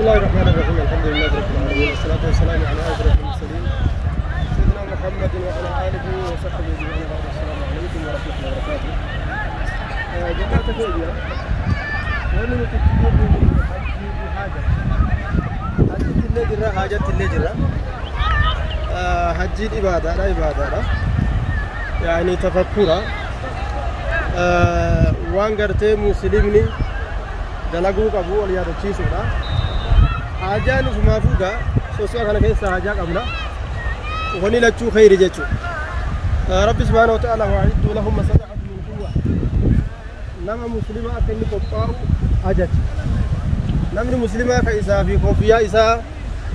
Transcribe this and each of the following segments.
الله الرحمن الرحيم، الحمد لله رب العالمين، والصلاة والسلام على أشرف المرسلين سيدنا محمد وعلى آله وصحبه أجمعين. بعد، السلام عليكم ورحمة الله وبركاته. جماعة keenya، wanni nuti itti jirru hajjii fi haaja. Hajjitti illee jirra, haajatti illee jirra. Hajjiin ibaadaadha, ibaadaadha. Yaani tafakkura. Waan gartee muslimni dalaguu qabu wal yaadachiisuudha. Haajaan ufumaafuu gaa soso'a kana keessa haajaa qabna. Wani lachuu khayri jechuudha. Rabbi سبحانه وتعالى وأعدوا لهم ما استطعتم من قوة. Nama muslima akka inni qophaa'u ajaja. Namni muslimaa ka isaa fi koofiyyaa isaa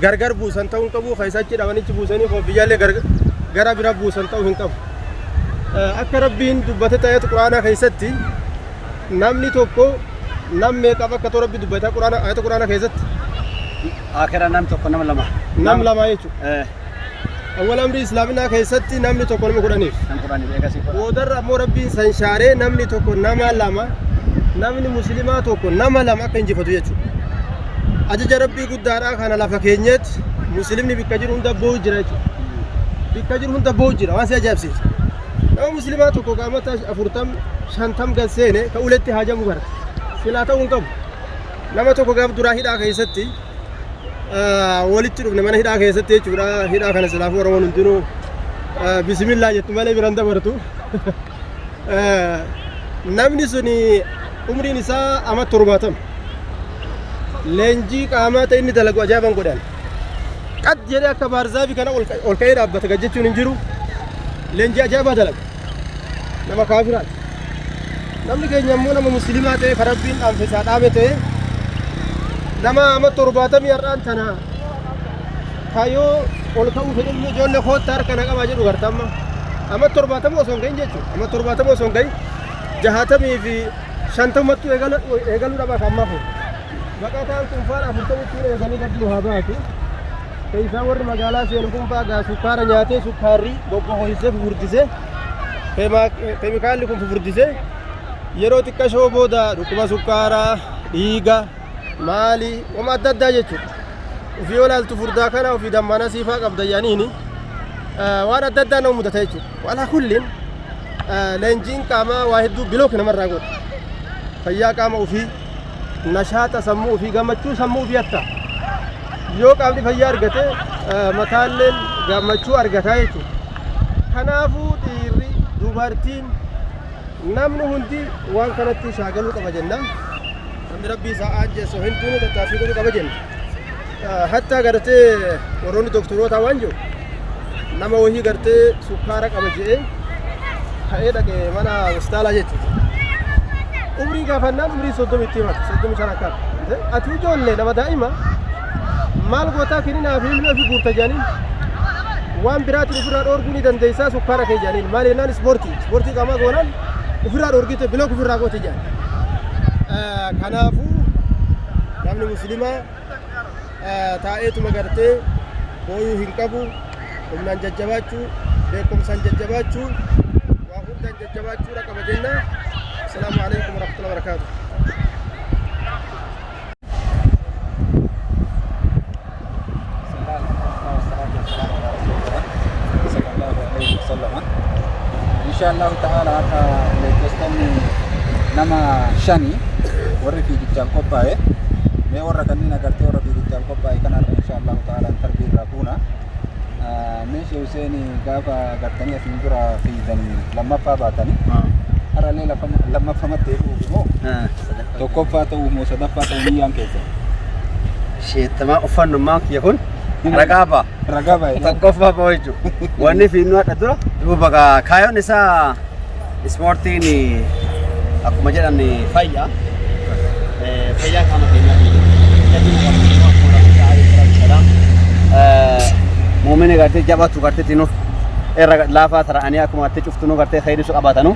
gargar buusan ta'uu hin qabu. Ka isa achi dhabanichi buusanii koofiyyaallee gara bira buusan ta'uu hin qabu. Akka Rabbiin dubbate ta'etu Quraanaa keessatti namni tokko nam meeqaaf akka ta'u Rabbi dubbata Quraana, ayata Quraanaa keessatti. Akira nam tokko nama lama. Nam lama jechuudha. Awwal amrii islaaminaa keessatti namni tokko nama 10f. Nam 10 eegasii. Boodarra ammoo Rabbiin san shaaree namni tokko nama lama, namni muslimaa tokko nama lama akka injifatu jechuudha. Ajaja Rabbii guddaadhaa kana lafa keenyetti muslimni bikka jiru hunda boo'u jira jechuudha. Bikka jiru hunda boo'u jira, waan si ajaa'ibsiisu. Nama muslimaa tokko qaamata 40 50 gad seene ka uletti haajamu garta. Silaa ta'uu hin qabu. Nama tokko gaaf duraa hidhaa keessatti walitti dhufne, mana hidhaa keessatti jechuudha. Hidhaa kana silaafuu Oromoon hundinuu bismillaa jettu malee biraan dabartu. Namni suni umriin isaa ama 70. Leenjii qaamaa ta'e inni dalagu ajaa'iban godhan. Qad jedhee akka baarzaafi kana ol ka'ee dhaabbata, gad jechuun hin jiru. Leenjii ajaa'ibaa dalaga. Nama kaafiraati. Namni keenya immoo nama musliimaa ta'e kan Rabbiin dhaamsa isaa dhaame ta'e nama ama 70 har'aan tana kaayoo ol ka'uu fedhillee ijoollee koottaa harka na qabaa jedhu garta amma. Ama 70 osoo hin gahin jechuudha. Ama 70 osoo hin gahin 65 50mattuu eegaluu dhaba kan ammaa kun. Baqataan kun faana 40ttuu eeganii gadi nu haa baatu. Keessaa warri magaalaa seenu kun faa gaa sukkaara nyaatee sukkaarri goggohoysee fufurdisee, keemikaalli kun fufurdisee, yeroo xiqqashoo booda dhukkuba sukkaaraa, dhiiga, maali, wama adda addaa jechuudha. Ofii yoo ilaaltu furdaa kana ofii dammaana siifaa qabda yaaniini waan adda addaa nama mudata jechuudha. Walaa kulliin leenjiin qaamaa waa hedduu bilook namarraa godha. Fayyaa qaama ofii, nashaata sammuu ofii, gammachuu sammuu ofii hatta. Yoo qaamni fayyaa argate mataalleen gammachuu argataa jechuudha. Kanaafuu dhiirri, dubartiin, namni hundi waan kanatti shaagaluu qaba jenna. Namni Rabbii isaa ajjeessu hundinuu tattaaffii godhuu qaba jenna. Hatta gartee warroonni doktorootaa waan jiru nama wahii gartee sukkaara qaba jedhee ka'ee dhaqe mana hospitaalaa jechuudha. Umrii gaafannaan umrii 30 itti himata, 35 akka. Ati ijoollee nama daa'ima maal gootaa kininaa fi ilmi ofii guurta jedhaniin, waan biraatiin ofirraa dhoorguu ni dandeessaa sukkaara kee jedhaniin, maal jennaan ispoortii qaamaa goonaan ofirraa dhoorgite, block ofirraa goote jedhan. Kanaafuu namni muslimaa taa'eetuma gartee booyuu hin qabu, humnaan jajjabaachuu, beekumsaan jajjabaachuu, waa hundaan jajjabaachuudha qaba jenna. السلام عليكم ورحمة الله وبركاته. بسم الله، والصلاة والسلام على رسول الله صلى الله عليه وسلم. إن شاء الله تعالى akka leenjistoonni nama shani warri fiigichaaf qophaa'e, mee warra kanneen agartee warra fiigichaaf qophaa'e kanarra إن شاء الله تعالى interview irraa fuuna. Mee Sheekh Hussein, gaafa agartanii asiin dura fiidan lammaffaa baatanii, har'allee lammaffamatti eeguuf moo tokkoffaa ta'uu moo sadaffaa ta'uu niyyaan keessa? Sheettamaa uffannummaan kiyya kun ragaa ba'a. Ragaa baay'ee. Tokkoffaa ba'a jechuudha. Wanni fiinnu hadha dura duuba kaayoon isaa ispoortiin akkuma jedhan fayyaa. Fayyaa qaama keenyaa jabina qabna. Muumini gartee jabatu gartee tinu irra laafaa tara'anii akkuma gartee cuftunuu gartee khayrisu qabaatanu.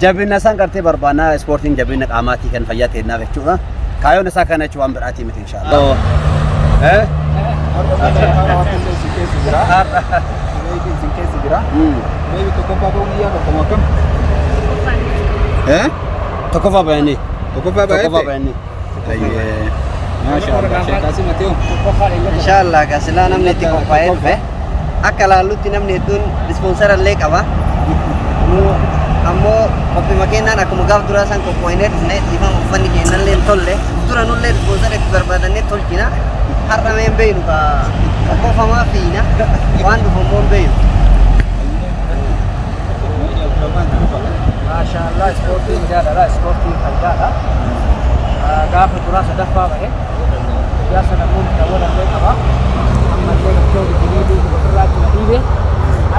Jabina isaan gartee barbaannaa, ispoortiin jabina qaamaatii kan fayyaa ta'ennaaf jechuudha. Kaayoon isaa kana jechuun waan biraatii miti إن شاء الله. Eh? Isin keessa jira. Isin keessa jira. Mee tokkoffaa ba'uu niyyaa qabda moo akkam? Eh? Tokkoffaa bayanii. Tokkoffaa Tokkoffaa baay'ee? Bayanii. Ayyee. Maasha Allah. Sheekh Qaasim ati hoo? Inshaallah egaa silaa namni itti qophaa'ee dhufe akka laallutti namni hedduun ispoonsara illee qaba. Nu ammoo qophima kennaan akkuma gaaf duraa san qophoonee dhufne dhiifama uffanni kennallee hin tolle. Dura nullee ispoonsara itti barbaadannee tolchina. Har'a mee hin beeynu ka qofamaa fiina waan dhufu immoo hin beeynu. Maashaallah ispoortiin jaalala ispoortiin fayyaadha. Gaafa duraa sadaffaa bahe guyyaa sana immoo midhaawwan illee qaba. Ammallee gartee hojii ofirraa itti dhiibe.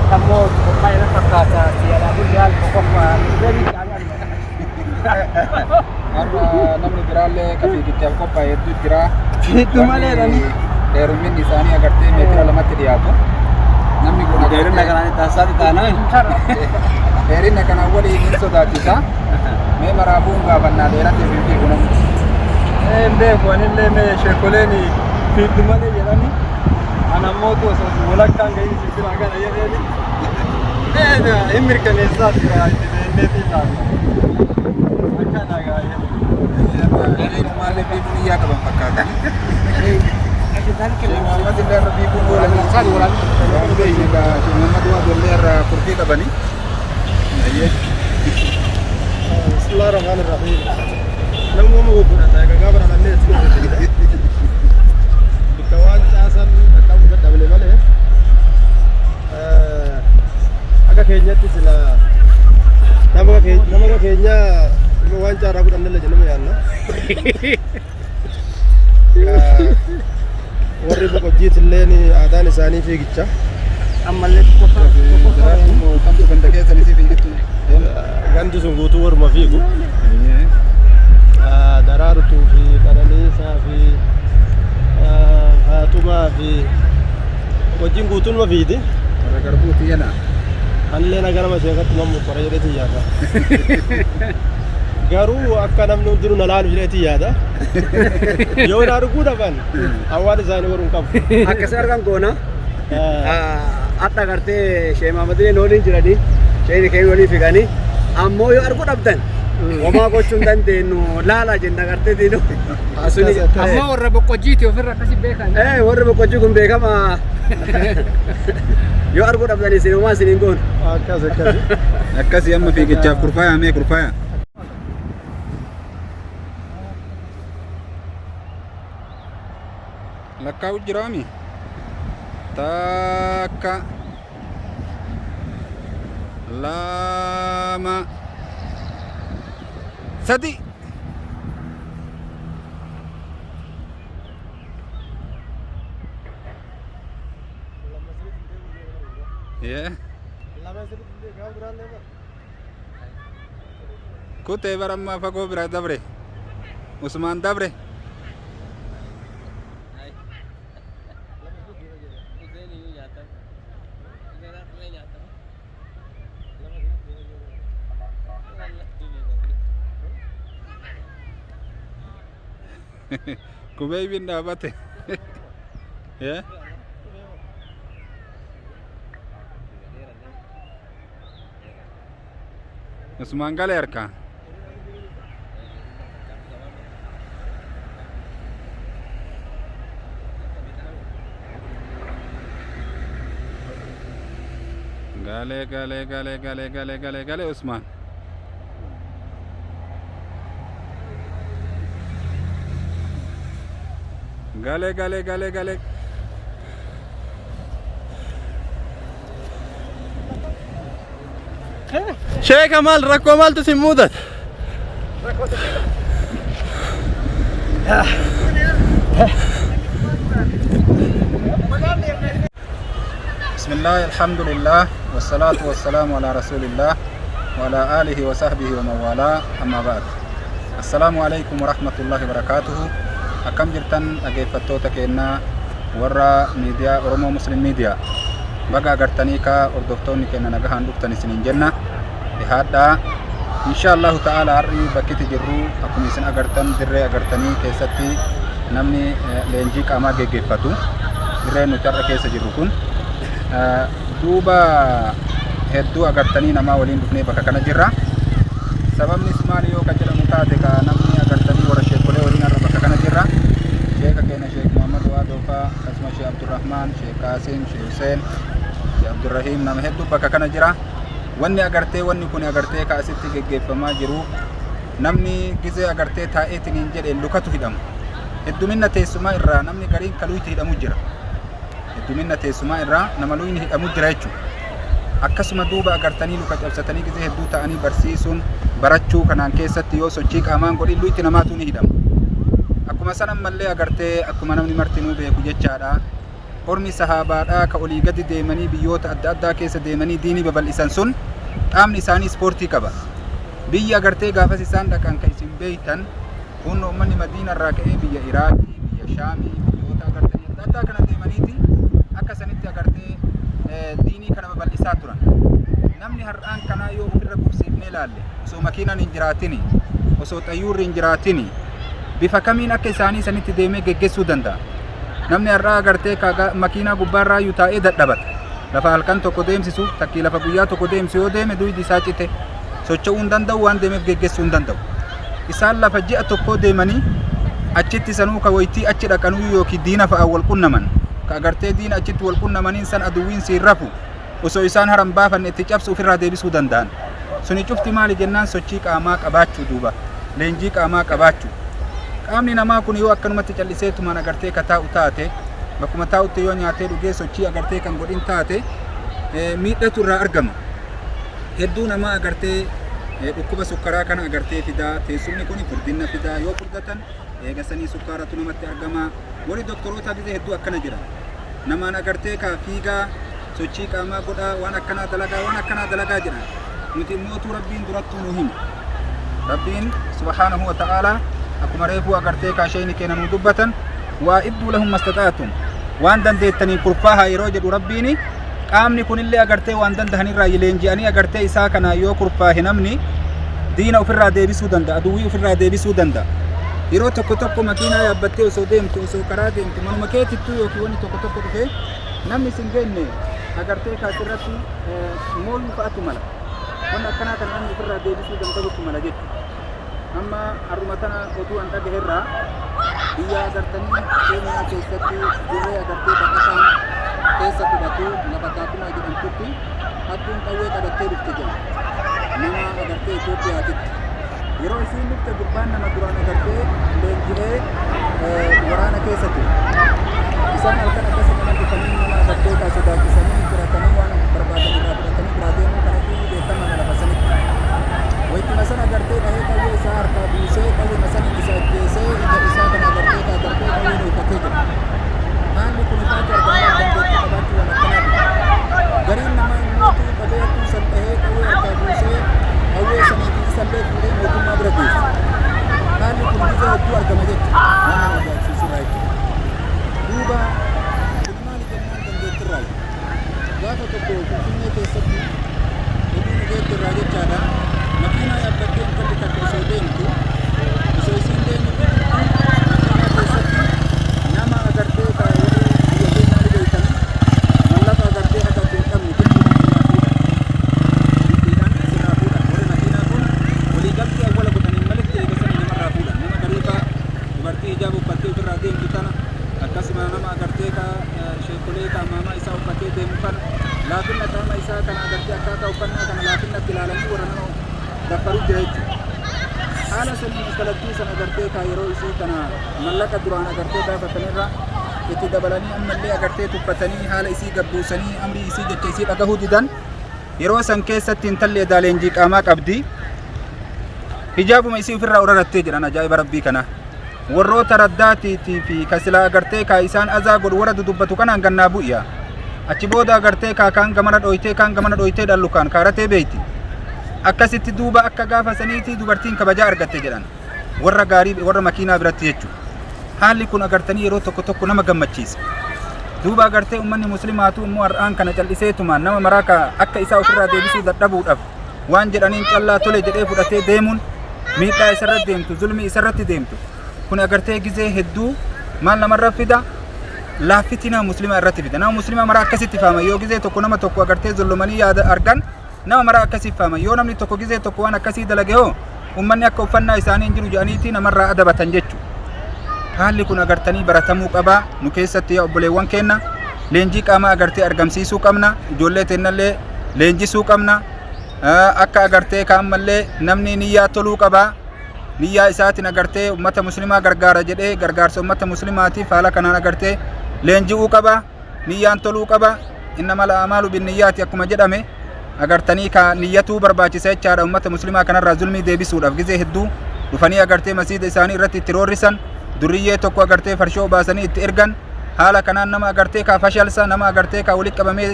Akka immoo qophaa'e na fakkaata siyaadhaa guyyaa tokkoffaa dhiibee Har'a namni biraallee ka fiigichaaf qophaa'e hedduu jira. Hedduu malee Warri Dheerumminni isaanii agartee meetira lamatti dhiyaatu. Namni kun Dheerina agartee kanaan taasisaa taanaan. dheerina kanaan waliin hin sodaachisa. Mee maraafuun gaafannaa dheeratee fi fiigu namni. Hin beeku anillee mee sheekoleen fiiddu malee jedhani ana ammoo osoo walakkaan gahin si bira kana jedheeni hin mirkaneessaa jira itti deemneetii ilaalla. Akkana gaa'ee. Dheerumaallee fiiguun iyyaa qaban fakkaata. Sheekh Muhammad illee irra fiiguun oolanii. Waan beekne egaa Sheekh Muhammad waa ijoollee irra kurfii qabanii. Ayyee. Bismillah ar-Rahmaan ar-Rahiim. Namuma gurgurata egaa gaafa dhalannee itti Bakka waan caasan qaqqabu dadhabne malee akka keenyatti sila nama akka keenyaa waan caaraa fudhannellee jennee yaadna. Warri boqojjiit illeen aadaan isaanii fiigicha. Ammallee tokkoffaa tokkoffaa Jiraatu kamtu ganda keessa si fiigittu. Gandi sun guutuu waruma fiigu. Daraartuu fi Qananiisaa fi Faaxumaa fi wajjin guutuun ma fiiti. Warra garbuuti jala. Anillee naga nama sheekatti nan mukkora jedheeti yaada. Garuu akka namni hundinuu na laalu jedheeti yaada. Yoo na arguu dhaban awwaal isaanii warra hin qabu. Akkasii argan goona. Hadha gartee Sheekh Mahamadin waliin jiranii sheekni keenya waliin fiiganii ammoo yoo arguu dhabdan homaa gochuu hin dandeenyu laala jenna gartee diinu. Ammoo warra boqqojjiiti ofirra akkasi beekan. Warri boqqojjii kun beekama. Yoo arguu dhabdan isin homaa isin hin goonu. Akkas akkasi. Akkasii amma fiigichaaf kurfaaya mee kurfaaya. Lakkaa'u jiraami. Takka. Lama. Sadi. Yeah. Kutee bara ammaa fagoo bira dabre. Usmaan dabre. Kubeeybiin dhaabate. Yeah. Usmaan galee harkaa. Galee galee galee galee galee galee galee Usmaan. Galee galee galee galee. Sheeka maal rakkoo maaltu si mudate? بسم الله الحمد لله والصلاة والسلام على رسول الله وعلى آله وصحبه ومن والاه أما بعد السلام عليكم ورحمة الله وبركاته أكم جرتن أجيفتوتا كينا ورا ميديا أورمو مسلم ميديا بقى أغرتني كا أردفتوني كينا نجاهن دكتني سنين جنة بهذا إن شاء الله تعالى أري بكيت جرو أكم إسن أغرتن دري أغرتني كيستي نمني لينجي كاما جيفتو دري نتر كيس جرو كن duuba hedduu agartanii namaa waliin dhufnee bakka kana jirra. Sababnis maali yoo ka jedhamu taate ka namni agartanii warra sheekolee waliin har'a bakka kana jirra. keenya Sheek Muhammad Waadoo faa akkasuma Sheek Abdurrahmaan, Sheek Qaasim, Sheek Huseen, Sheek Abdurrahiim nama hedduu bakka kana jira. Wanni agartee wanni kun agartee ka asitti geggeeffamaa jiru namni gizee agartee taa'eetiniin jedhe lukatu hidhama. Hedduminna teessumaa irraa namni gariin ka luyti hidhamu jira. Hedduminna teessumaa irraa nama luyni hidhamu jira jechuudha. Akkasuma duuba agartanii luka cabsatanii gizee hedduu ta'anii barsiisuun barachuu kanaan keessatti yoo sochii qaamaan godhin luyti namaatu ni hidhama. Akkuma san ammallee agartee akkuma namni martinuu beeku jechaadha. Ormi sahaabaadhaa ka olii gadi deemanii biyyoota adda addaa keessa deemanii diinii babal'isan sun qaamni isaanii ispoortii qaba. Biyyi agartee gaafas isaan dhaqan ka isin beeytan kunno ummanni Madiina irraa ka'ee biyya Iraaqii, biyya Shaamii, biyyoota agartanii adda addaa kana deemaniiti akka sanitti agartee diinii kana babal'isaa turan. Namni har'aan kanaa yoo ofirra qubsiifnee ilaalle osoo makiinaan hin jiraatini, osoo xayyuurri hin jiraatini bifa kamiin akka isaanii sanitti deemee geggeessuu danda'a. Namni har'aa agartee makiinaa gubbaarraayyuu taa'ee dadhabata. Lafa halkan tokko deemsisu, takkii lafa guyyaa tokko deemsisu yoo deeme duydi isaa cite socho'uu hin danda'u waan deemeef geggeessuu hin danda'u. Isaan lafa ji'a tokkoo deemanii achitti sanuu ka waytii achi dhaqanuu yookiin diina fa'aa wal qunnaman ka agartee diina achitti wal qunnamaniin san aduwwiin siin rafu osoo isaan haran baafanne itti cabsu ofirraa deebisuu danda'an. Suni cufti maali jennaan sochii qaamaa qabaachuu duuba leenjii qaamaa qabaachuu. Qaamni namaa kun yoo akkanumatti callisee tumaan agartee ka taa'u taate bakkuma taa'utti yoo nyaatee dhugee sochii agartee kan godhin taate miidhatu irraa argama. Hedduu namaa agartee dhukkuba sukkaraa kana agartee fidaa teessumni kun furdinna fidaa yoo furdatan eega sanii sukkaaratu namatti argama. Warri doktorootaa gizee hedduu akkana jedha. Namaan agartee kaa fiigaa sochii qaamaa godhaa waan akkanaa dalagaa waan akkanaa dalagaa jedhan. Nuti immootuu Rabbiin durattuu nu hima. Rabbiin subhaanahu wa ta'aalaa akkuma reefuu agartee kaa sheeyni keenya nu dubbatan waa idduu lahum mastaxaatum waan dandeettanii kurfaahaa yeroo jedhu Rabbiini qaamni kunillee agartee waan dandahanirraa leenji'anii agartee isaa kana yoo kurfaahe namni diina ofirraa deebisuu danda'a aduwwii ofirraa deebisuu danda'a. Yeroo tokko tokko makiinaa yaabbattee osoo deemtu osoo karaa deemtu manuma keetittuu yookiin wanni tokko tokko dhufee namni isin geenne agartee kaasirratti mooyuu fa'atu mala. Wanni akkanaa kana namni ofirraa deebisuu danda'utu mala jechuudha. Amma har'uma tana oduu an dhagaherraa biyya agartanii Keeniyaa keessatti dirree agartee baqataan keessa qubatu lafa Kaakumaa jedhamtutti hattuun qawwee qabattee dhufte jedha. Nama agartee Itoophiyaatitti. Yeroo isiin dhufte gurbaan nama duraan agartee leenji'ee waraana keessa ture. Isaan halkan akkasii nama dhufanii nama agartee kaa sodaachisanii fudhatanii waan barbaadan irraa fudhatanii biraa deemuu kanatti beekamaa lafa sanitti. Wayituma sana agartee dhahee qawwee isaa harkaa buusee qawwee sana isa ajjeesee ija isaa kana agartee kaa darbee qawwee dhoyfatee jira. Haalli kun ifaatu argamaa dandeettii qabaachuu waan akkanaa fida. Gariin namaa immoo qabee hattuu san dhahee qawwee harkaa buusee qawwee sanii fi isallee fuudhee mootummaa bira geesse. Haalli kun gizee hedduu argama jechuudha. Waan nama ajaa'ibsiisurraa jechuudha. Duuba kun maali jennaan dandeettirraa. Gaafa tokko Finfinnee keessatti oduu nu geette irraa jechaadha. Makiinaa yaabbattee intalli takka osoo deemtu osoo isiin deemtu makiinaa keessatti nama agartee ka warri biyya keenyaa ni beektanii mallaqa agartee akka ati hin qabne dirqiidhaan sirraa fuudhan. Dirqiidhaan sirraa fuudhan. Warri makiinaa kun waliigaltee awwala godhaniin malitti eegasanii namarraa fuudhan. Nama gariifaa dubartii hijaaba uffattee ofirraa deemtu tana akkasuma nama agartee ka sheekolee ka amaamaa isaa uffatee deemu kana laafinna qaama isaa kana agartee akkaataa uffannaa kana laafinnatti ilaalanii warra nama daffaru jira jechuudha. Haala saniin intalattii san agartee ka yeroo isii kana mallaqa duraan agartee gaafatanirra itti dabalanii ammallee agartee tuffatanii haala isii gabbuusanii amrii isii jecha isii dhagahuu didan yeroo san keessatti intalli edaa leenjii qaamaa qabdi. Hijaabuma isii ofirraa urarattee jedhan ajaa'iba rabbii kana. Warroota raddaatiitii fi ka silaa agartee kaa isaan azaa godhu warra dudubbatu kanaan gannaa bu'iya. Achi booda agartee kaa kaan gamana dhoytee kaan gamana dhoytee dhallu kaan kaaratee beeyti. Akkasitti duuba akka gaafa saniitii dubartiin kabajaa argatte jedhan. Warra gaarii warra makiinaa biratti jechuudha. Haalli kun agartanii yeroo tokko tokko nama gammachiisa. Duuba agartee uummanni muslimaatu immoo har'aan kana calliseetumaan nama maraa ka akka isaa ofirraa deebisuu dadhabuudhaaf waan jedhaniin callaa tole jedhee fudhatee deemuun miidhaa isarratti deemtu zulmii isarratti deemtu kun agartee gizee hedduu maal namarra fida laaffiti nama muslimaa irratti fida nama muslimaa maraa akkasitti faama yoo gizee tokko nama tokko agartee zollomanii yaada argan nama maraa akkasitti faama yoo namni tokko gizee tokko waan akkasii dalage hoo ummanni akka uffannaa isaanii hin jiru jedhaniiti namarraa adabatan jechuudha. Haalli kun agartanii baratamuu qaba nu keessatti yaa obboleewwan keenna. Leenjii qaamaa agartee argamsiisuu qabna. Ijoollee teennallee leenjisuu qabna. Akka agartee ka ammallee namni niyyaa toluu qaba. Niyyaa isaatiin agartee ummata muslimaa gargaara jedhee gargaarsa ummata muslimaatiif haala kanaan agartee leenji'uu qaba. Niyyaan toluu qaba. Innamal a'maalu binniyyaati akkuma jedhame agartanii ka niyyatuu barbaachisa jechaadha ummata muslimaa kanarraa zulmii deebisuudhaaf gizee hedduu dhufanii agartee masiida isaanii irratti itti roorrisan durriyyee tokko agartee farshoo baasanii itti ergan haala kanaan nama agartee kaa fashalsa nama agartee kaa walitti qabamee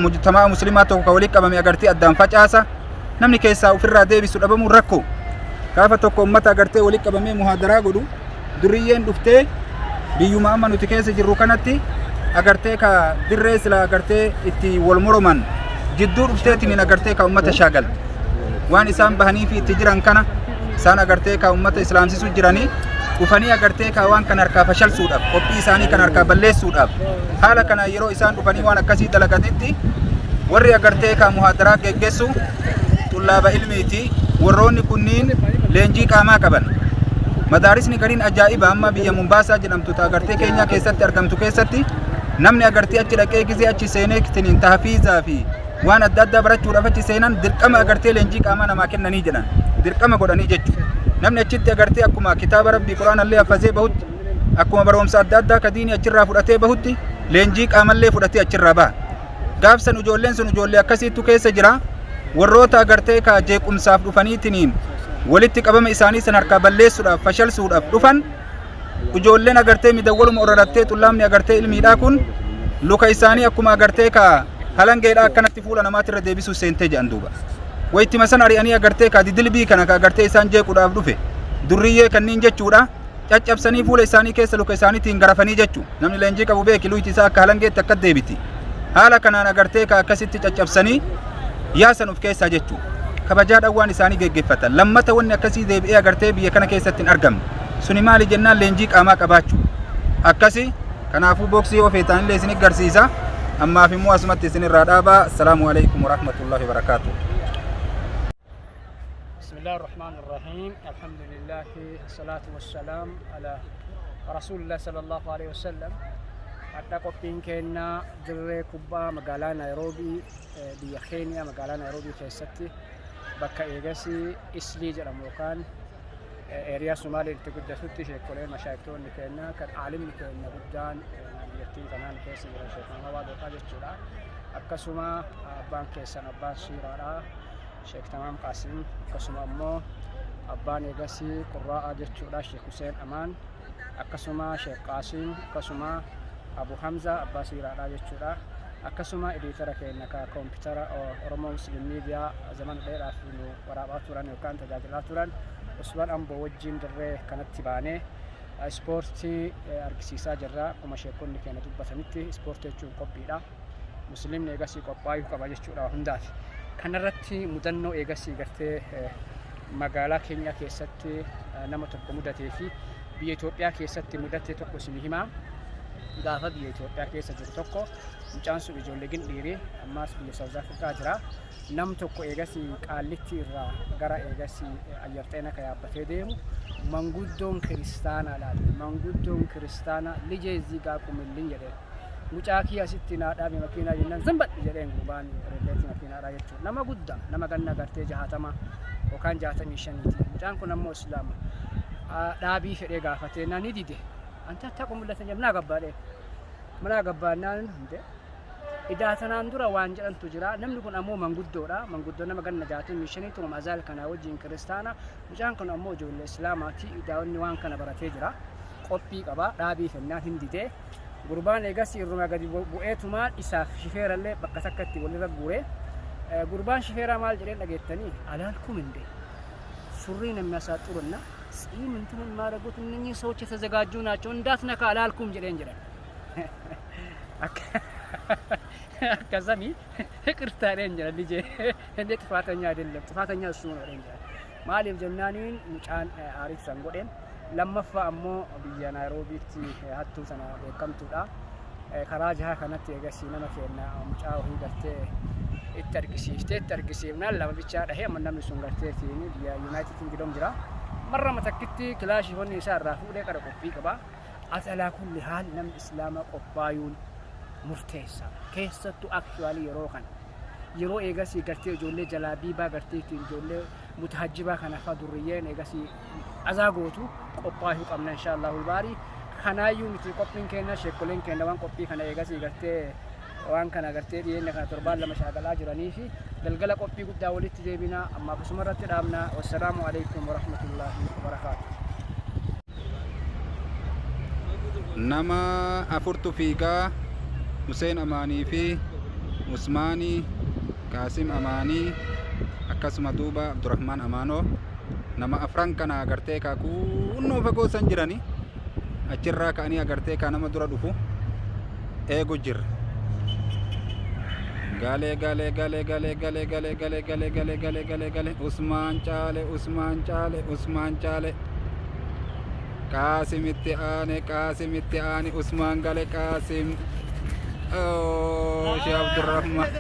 mujtamaa muslimaa tokko ka walitti qabame agartee addaan facaasa namni keessaa ofirraa deebisu dhabamuun rakkoo gaafa tokko ummata agartee walitti qabamee muhaadaraa godhu Duriyyeen dhuftee biyyuma amma nuti keessa jirru kanatti agartee ka dirree sila agartee itti wal moroman jidduu dhufteetiin agartee ka ummata shaagalte. Waan isaan bahanii fi itti jiran kana isaan agartee ka ummata islaamsisuu jiranii dhufanii agartee ka waan kana harkaa fashalsuudhaaf qophii isaanii kan harkaa balleessuudhaaf haala kana yeroo isaan dhufanii waan akkasii dalaganitti warri agartee ka muhaadaraa geggessu xullaaba ilmiiti warroonni kunniin leenjii qaamaa qaban. Madaarisni gariin ajaa'iba amma biyya Mombaasaa jedhamtu ta agartee Keenyaa keessatti argamtu keessatti namni agartee achi dhaqee gizee achi seenee tiniin tahfiizaa fi waan adda addaa barachuudhaaf achi seenan dirqama agartee leenjii qaamaa namaa kennanii jedhan dirqama godhanii jechuudha. Namni achitti agartee akkuma kitaaba rabbii quraanallee haffazee bahutti akkuma barumsa adda addaa ka diinii achirraa fudhatee bahutti leenjii qaamallee fudhatee achirraa baha. Gaafsan ijoolleen sun ijoollee akkasiittu keessa jira. Warroota agartee ka jeequmsaaf dhufaniitiniin walitti qabama isaanii san harkaa balleessuudhaaf fashalsuudhaaf dhufan ijoolleen agartee midawwaluma orarattee xullaamni agartee ilmiidhaa kun luka isaanii akkuma agartee ka halangeedhaa akkanatti fuula namaatirra deebisuu seentee jedhan duuba. Wayittima san ari'anii agartee ka didilbii kana ka agartee isaan jeequudhaaf dhufe durriyyee kanniin jechuudha. Caccabsanii fuula isaanii keessa luka isaaniitiin garafanii jechu. Namni leenjii qabu beeki luyti isaa akka halangeetti akka deebiti. Haala kanaan agartee ka akkasitti caccabsanii yaasan of keessaa jechu. Kabajaadhaan waan isaanii geggeeffatan. Lammata wanni akkasii deebi'ee agartee biyya kana keessatti hin argamne. Suni maali jennaan leenjii qaamaa qabaachuu. Akkasi kanaafuu booksii yoo feetaan illee isin garsiisa. Ammaaf immoo asumatti isin irraa dhaabaa. Assalaamu alaikum warahmatullahi wabarakaatuh. بسم الله الرحمن الرحيم الحمد لله الصلاة والسلام على رسول الله صلى الله عليه وسلم. Hadha qophiin keenya dirree kubbaa magaalaa Naayiroobii, biyya Keeniyaa magaalaa Naayiroobii keessatti bakka eegasii Islii jedhamu yookaan eeriyaa Somaaliin itti guddatutti sheekolee mashaayiktoonni keenya kan aalimni keenya guddaan biyyattiin kanaan keessa jiran Sheek Muhammad Waaqaa jechuudha. Akkasuma abbaan keessan abbaan siiraadha. Sheek Tamaam Qaasim, akkasuma ammoo abbaan eegasii Qurraa'aa jechuudha Sheek Huseen Amaan, akkasuma Sheek Qaasim, akkasuma Abu Hamza abbaa siiraadha jechuudha. Akkasuma ediitara keenya ka koompitara Oromoo Muslim Miidiyaa zamana dheeraaf nu waraabaa turan yookaan tajaajilaa turan Usman Amboo wajjin dirree kanatti baanee ispoortii argisiisaa jirra. Akkuma sheekonni keenya dubbatanitti ispoortii jechuun qophiidha. Muslimni eegasii qophaa'uu qaba jechuudha waa hundaaf. Kanarratti mudannoo eegasii gartee magaalaa keenya keessatti nama tokko mudatee fi biyya Itoophiyaa keessatti mudate tokko isin himaa. Gaafa biyya Itoophiyaa keessa jiru tokko mucaan sun ijoollee gindhiiri ammaas biyya South Africa jira. Nam tokko eegasii Qaallitti irraa gara eegasii Ayyar Xeena ka yaabbatee deemu manguddoon kiristaanaa laal manguddoon kiristaanaa lijee ziigaa qumillin jedheen. Mucaa kiyya asitti naa dhaabi makiinaa jennaan zambadhi jedheen gurbaan reddeetti makiinaadhaa jechuudha. Nama guddaa nama ganna gartee 60 yookaan 65ti. Mucaan kun ammoo islaama. Dhaabii fedhee gaafatee naan ni dide. Anta akka mul'atan jedhan manaa gabbaadhee. Manaa gabbaannaan hundee. Idaa tanaan dura waan jedhantu jira. Namni kun ammoo manguddoodha. Manguddoo nama ganna 65 tuma mazaal kanaa wajjin kiristaana. Mucaan kun ammoo ijoollee islaamaati. Idaa'onni waan kana baratee jira. Qophii qaba. Dhaabii fennaan hin didee. Gurbaan eegas irruma gadi bu'eetumaan isaaf shifeerallee bakka takkatti walirra guure. Gurbaan shifeeraa maal jedheen dhageettanii? አላልኩም እንዴ ሱሪን የሚያሳጥሩና ጺም እንትን የሚያደርጉት እነኚህ ሰዎች የተዘጋጁ ናቸው እንዳትነካ አላልኩም jedheen jedhan. Akkasami ይቅርታ jedheen jedhan ልጄ እንዴ ጥፋተኛ አይደለም ጥፋተኛ እሱ ነው jedheen jedhan. Maaliif jennaaniin mucaan aariif san godheen. Lammaffaa ammoo biyya Naayiroobiitti hattuu sana beekamtuudha. Karaa jaha kanatti eegasii nama keenya mucaa wahii gartee itti argisiiftee itti argisiifnaan lama bichaa dhahee amma namni sun gartee biyya Yuunaayitid Kingdom jira. Marra matakkitti kilaashii wanni isaa irraa fuudhee qara qophii qaba. As alaa kulli haal namni islaamaa qophaayuun murteessa. Keessattuu actually yeroo kana. Yeroo eegasii gartee ijoollee jalaa biibaa gartee ittiin ijoollee mutahajjibaa kana fa'aa durriyyeen eegasii azaa gootu qophaa'uu qabna inshaallahu baarii. Kanaayyuu miti, qophiin keenya, sheekkoleen keenya waan qophii kana eegasii gartee waan kana gartee dhiyeenya kana torbaan 2 shaakalaa jiranii fi galgala qophii guddaa walitti deebina. Amma akkasuma irratti dhaabna. Wassalaamu alaikum warahmatullaahi wabarakaatu. Nama afurtu fiigaa: Huseen Amaanii fi Usmaanii Qaasim Amaanii, akkasuma duuba Abdurrahmaan Amaanoo. Nama afran kana agartee kaa kunnoo fagoo san jirani, achirraa ka'anii agartee kaa nama dura dhufu eegu jirra. Galee galee galee galee galee galee galee galee galee galee galee galee. Usmaan caale, Usmaan caale, Usmaan caale. Qaasimitti aane, Qaasimitti aane, Usmaan gale, Qaasim. Oh, Sheekh Abdurrahmaan.